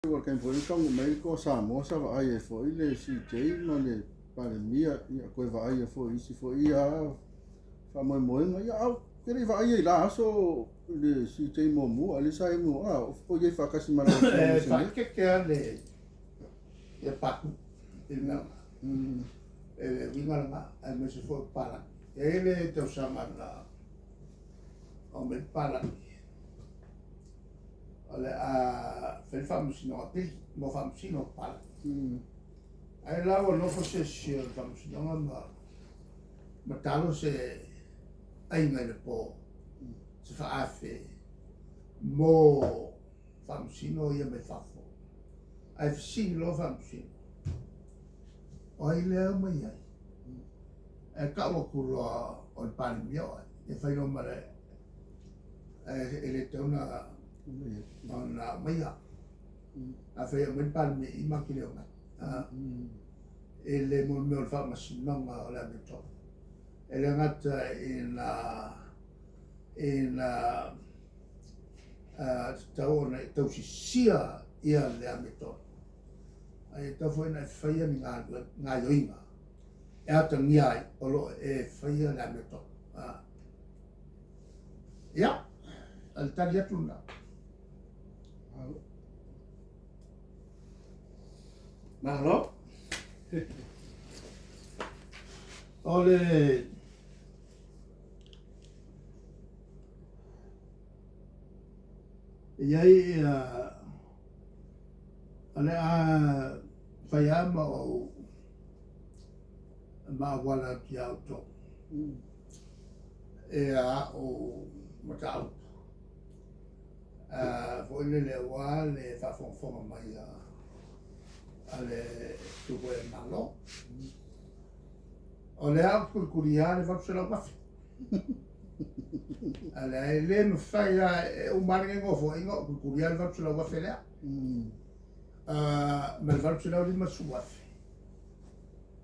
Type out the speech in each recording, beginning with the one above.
Ua le taimi foi lea na taunuu mai ai le Toa Samoa sa vaai ai foi le CJ ma le Palemia, ia toe vaaia foi i isi foi ia faamoemoega. Ia, a ou te le i vaaia i la aso le CJ muamua, a o lea sa i ai muamua, a o i ai faatasi ma lau Afioga i E le Senate. faaeteete lava le ia Patu i le mea lena. E le uiga lena, aemaise foi o papalagi. E i ai le tausaga na aumai ai papalagi o le a fai le faamasinoga pili mo faamasino papalagi. Ai la ua nofo se isi o le faamasinoga ma ma talo se aiga i le po se faaafe mo faamasino ia mai fafo. Ae fesili loa faamasino, o ai lea aumai ai? Ae tau atu loa o le Palemia o ai, e fai loa ma le e le tatau ona aumaia. Afai e aumai le Palemia i i, matou te le omai. I le mo le mea o le faamasinoga o le amiotonu. E le gata ina ina tatau ona e tausisia ia le amiotonu, ae tatau foi ona e faia ni gaioiga e atagia ai o lo o e faia le amiotonu. Ia, o le tali atu lena. Malo. O le E i ai ia, o le a fai lava ma ou ma auala atu ia outou ia a'u mataupu foi lele aua le faafogafoga mai a le Tupu o Malo. O lea ou te tulitulia le 800,000. A lea e le mafai lava e uma lava lenei nofoaiga o tulitulia le 800,000 lea. Ma le 850,000.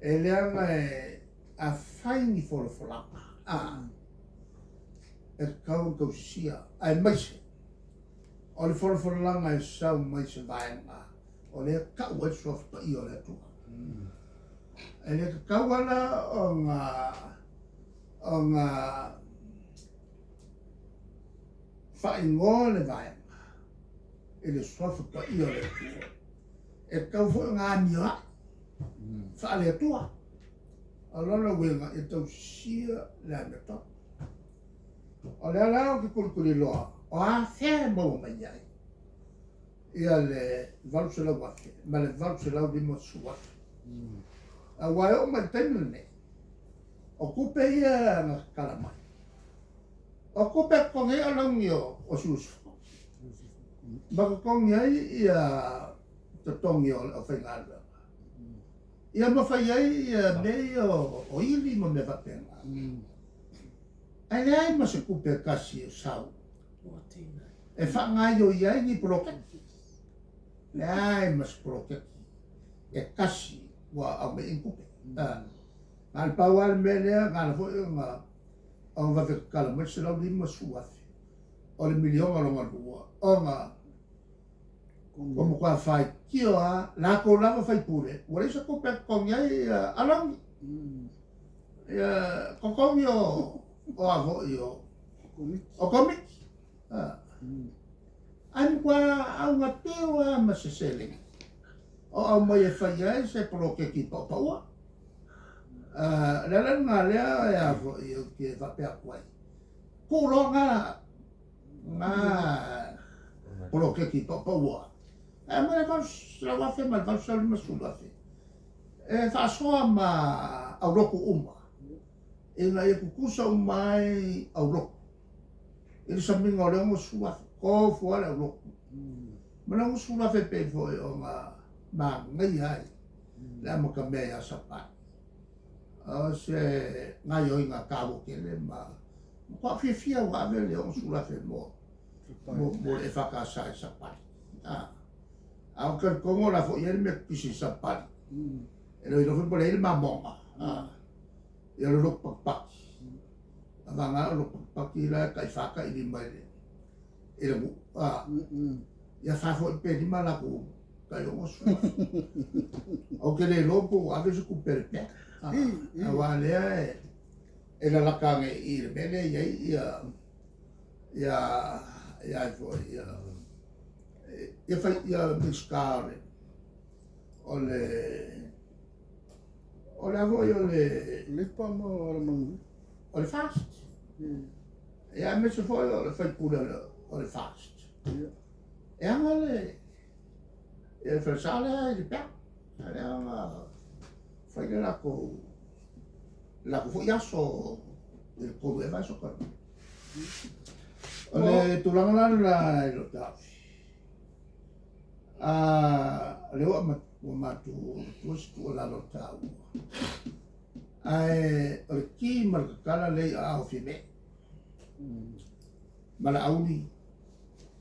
E leaga e a fai ni folafolaga, a, e tatau ona tausisia, aemaise o le folafolaga e sau mai se vaega o lea e tau ai le Suafa Paia o le Atua. E le tatau lava la ona ona faaigoa le vaega i le Suafa Paia o le Atua. E tatau foi ona amioai faale-Atua. O lona uiga, ia tausisia le amiotonu. O lea la ou te tulituliloa, o a fea e maua mai ai ia le 800,000 ma le 850,000. Aua e oo mai i le taimi lenei, o tupe ia na tatala mai, o tupe e totogi ai alauni o sui usufono, ma totogi ai ia totogi o le aufaigaluega. Ia ma fai ai ia mea ia o ili ma mea faapena. Ae leai ma se tupe e tasi e sau e faagaoioi ai ni poloketi. Leai ma se poloketi e tasi ua aumai ai ni tupe. Na o le pau lava le mea lea, na ala foi ona vave tatala mai le $150,000 o le miliona lona lua, ona Ua matua faitio lava latou lava faipule, ua leai se tupe e totogi ai alauni. Ia, totogi o o a foi o o komiti. Ae matua augateu lava ma se seleni o aumai e fai ai se poloketi paʻupaʻua. O le ala lena lea e a foi ou te faapea atu ai, tuu loa na na poloketi paʻupaʻua e aumai le 800,000 ma le 850,000 e faasoa ma aulotu uma ina ia tutusa uma ai aulotu i le samiga o le 60,000, tofu lava le aulotu ma le 60,000 e pei foi ona manaia ai le amatamea ia Sapani. O se gaioiga taua tele ma Matua fiafia ua ave le 60,000 mo mo mo le EFKS i Sapali. A a ou te talitonu o la foi e i ai le mea pisi i Sapali. E le o iloa foi po o le a i ai le mamoga. A ia o le lotu patupati. A vagana o le lotu patupati la e tai fa tai lima i le i le nuu. A ia fa foi pe lima latou. Tai 60. Ou te le iloa po ua ave se tupe a le pea. Aua lea e lalaka ane i le mea lea i ai ia ia ia ai foi ia ia fai ia Minisita o le o le o le a foi o le Leipa ma Alamanuia. O le FAST. Ia aemaise foi o le faipule o le FAST. E aga le ia le falesa lea i le pea. A lea na fai le latou latou foi aso i le 3 ea vaiaso talu. O le tulaga la lena i lou taofi. O lea ua ua matou tua se tuualalo taua. Ae o le ki ma le tatala lea i aao o Fiame ma Laauli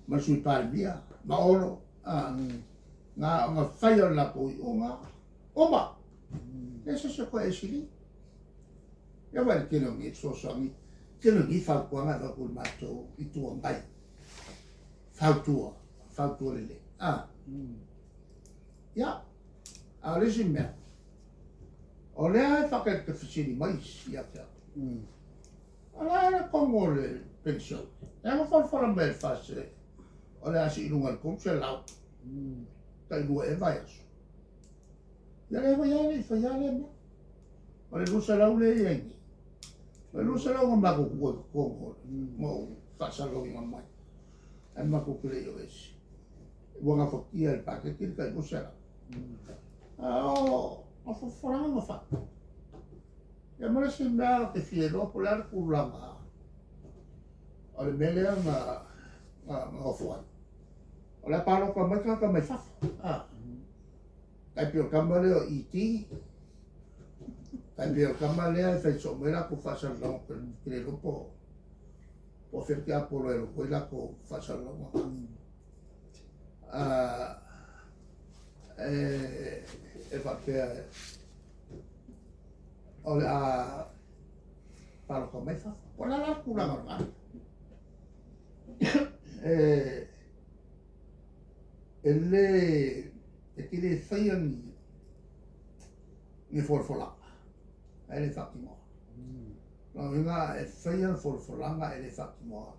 ma le Sui Palemia ma Olo, na ona fai o le latou iuga, uma. Leai se isi e toe esili. Ia vaai i le tele o nei fesoasoani, tele o nei fautuaga e avatu i le matou Itu Agai, fautua, fautua lelei. Ia, a o le isi mea, o lea e faatalitafesili mai isi ia te au. O le a le tonu o le penisione? E na folafola mai e le FAST o le a sii i luga i le 300 tai lua ea vaiaso. Ia lea foi lava le i faia lea mea. O le 200 lea e i ai nei. O le 200 na matou tua i totonu o le ma ou faasalalauina mai. Ae matou te le i o ese. Ua gafatia e le paketi le tai 200. A o o folafolaga na fai. Ia ma le isi mea ou te fia iloa po o le a le tulaga o le mea lea na nofo ai. O le a palota mai tagata mai fafo. Ah. Tai pei o le tama lea o ET. Tai pei o le tama lea e fai soo mai latou faasalalauga te le iloa po o fea le tiapolo e alu atu ai latou faasalalauga. Ah, e faapea o le a palota mai fafo. Po o le a la le tulaga o lena. E le, e te le faia ni folafolaga, ae le faatinoa. Lona uiga e faia le folafolaga e le faatinoa.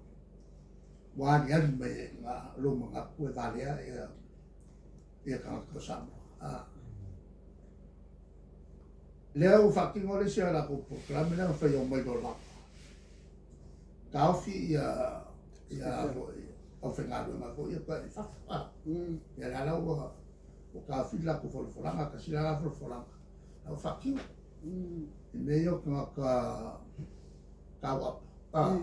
Ua aliali mai ai i ina lou manatu e valea ia tagata o Samoa. Lea ua faatino le isi a latou polokalame lea na fai o mai loa lava. Taofi ia ia foi aufaigaluega foi ia toe ave i fafo. Ia lea la ua taofi le latou folafolaga, tasi la folafolaga la ua faatino. I mea ia o tagata tauapa.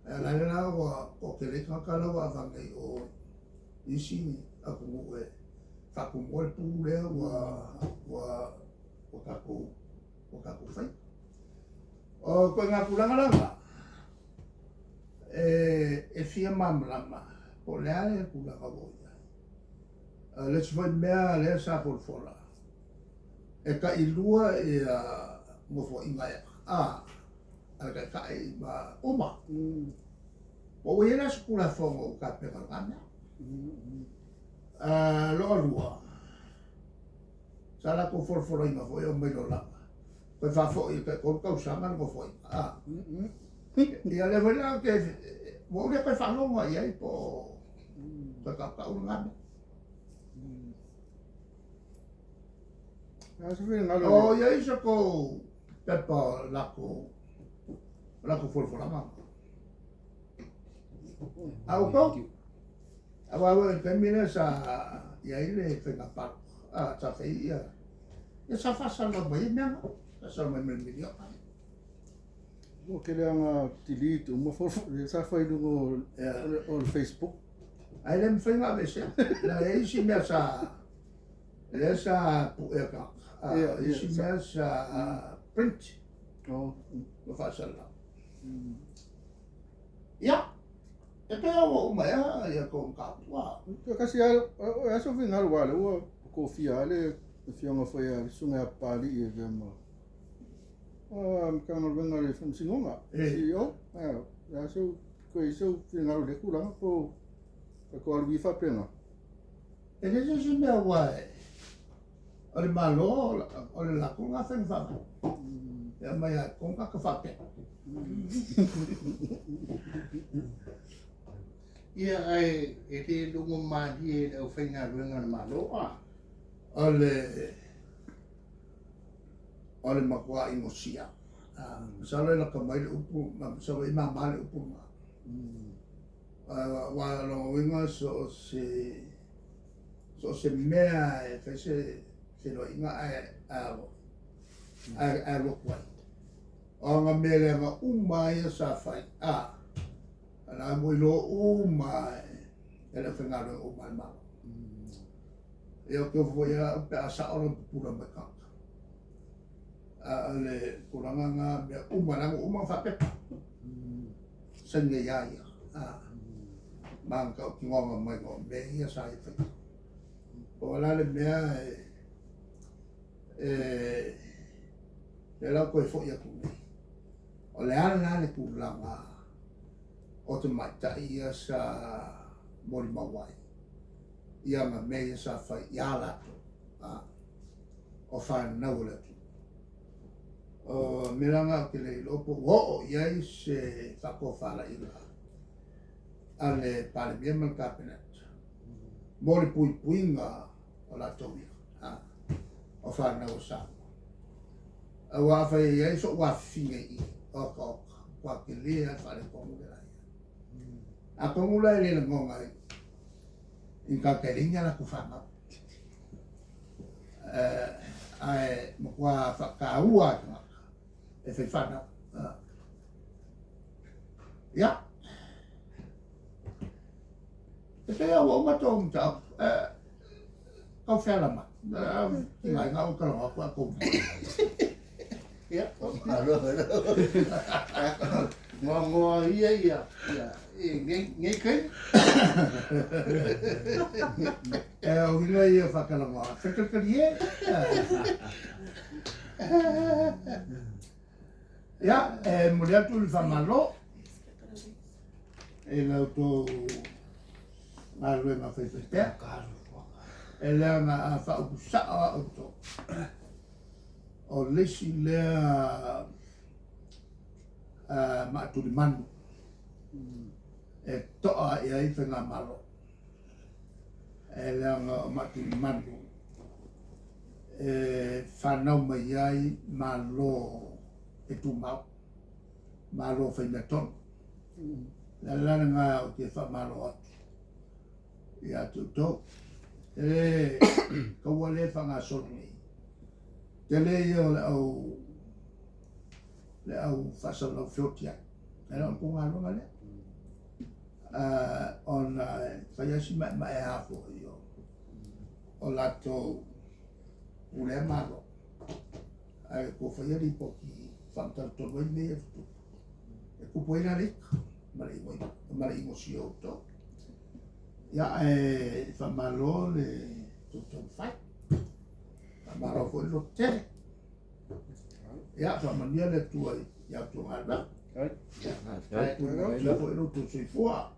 Ae o la la ua toatele ai tagata la ua avane i o isi atunuu e faatumuina le pu lea ua tatou faia. O ituaiga tulaga la na, e fia malamalama po o le a le tulaga ua i ai. O le isi foi mea lea sa folafola, e tailua ia nofoaiga a le Taitai ma uma. Po ua i ai la se Tulafono ua tapena i lena mea. Lona lua, sa latou folafolaina foi e omai loa lava, toe faafoi i le tai 3 tausaga le nofoaiga. Ia lea foi la ou te, ua ou le toe faalogo i ai po o toe tautau lena mea. O i ai se tou pepa o latou latou folafolaga. A outou, aua o le taimi lea sa i ai le faiga palota, sa fai ia, ia sa faasalalau mai ai mea na, faasalalau mai ma le miliona. Ua tele lava ina delete uma folafolaga sa fai i luga o le Facebook. Ae le mafai ona aveesea. Leaga e i ai isi mea sa, lea sa puea tagata, isi mea sa print ma faasalalau. Ia, e pei ua uma ea ia tou mataupu a? Toe kasi lava, o le a se finagalo aua o lea ua tofia lava le afioga foi a le Susuga ia Papalii e avea ma Matagaluega a le Faamasinoga, CEO. O le a se, toe i ai sou finagalo i lea tulaga po o tatou alu ia faapena? E leai se isi mea aua o le Malo o le latou lena faiga faavae. E aumai lava i totonu tagata faapea. Ia, ae e le logo malie i le aufaigaluega a le Malo a? O le o le matuai gosia. Masalo e lata mai le upu, masalo e mama le upu lena. Aua o lona uiga so o se so o se mea e fai se feiloaiga ae ae alu atu ai. O aga mea leaga uma lava ia sa fai, a la ua iloa uma e le aufaigaluega uma a le Malo. Ia ou te ofo foi au pe a sao lona pupula mai tagata. A o le tulaga lena, mea uma, leaga ua uma ona faapepa. Saini ai lava ia. A, ma na tautinoga mai o mea ia sa ia faia. O la le mea e lea la ua toe foi atu nei. O le a la le tulaga o tamaitai ia sa molimau ai ia ma mea ia sa fai ia latou, a, o fanau a le atunuu. O mea la na ou te le iloa po ua oo i ai se faatofalaiga a le Palemia ma le Kapeneta mo le puipuiga o latou ia, a, o fanau a Samoa. Aua afai e i ai so'u afifine i i, oka oka, matua tele lava le faaletonu lea o le a i ai. Atonu la e le lagona i ni tagata e leai ni a latou fanau, ae matua faataua lava e tagata e fai fanau. Ia, e pei lava ua uma tou mataupu, tau feala mai. Tiga ai ou talanoa atu ae tou Ia, malo. Goagoa ia ia ia e nei nei taimi. E o uiga ia o faatalanoaga, faitalikali e. Ia, e momoli atu le faamalo i la outou galuega faifaipea. E leaga a faaupu sao lava outou, o le isi lea maatulimanu e to'a i ai faigamalo. E leaga o maatulimanu e fanau mai ai malo e tumau, malo faimeatonu. O le ala la lena ou te faamalo atu ia te outou. E taua lea e faagasolo nei. Tele ia o le au le au faasalalau feoti ai. E le o le tou galuega lea. Ona e fai lava si maemaea foi o latou pulea malo. Ae ua faia lipoti faamatala tonu ai mea ia e tutupu. E tupu ai la le ika ma le ma le igosia o outou. Ia, ae faamalo le tou taumafai. Faamalo foi le loto tele. Ia, faamanuia le Atua i a outou galuega. Ia foi lo outou soifua.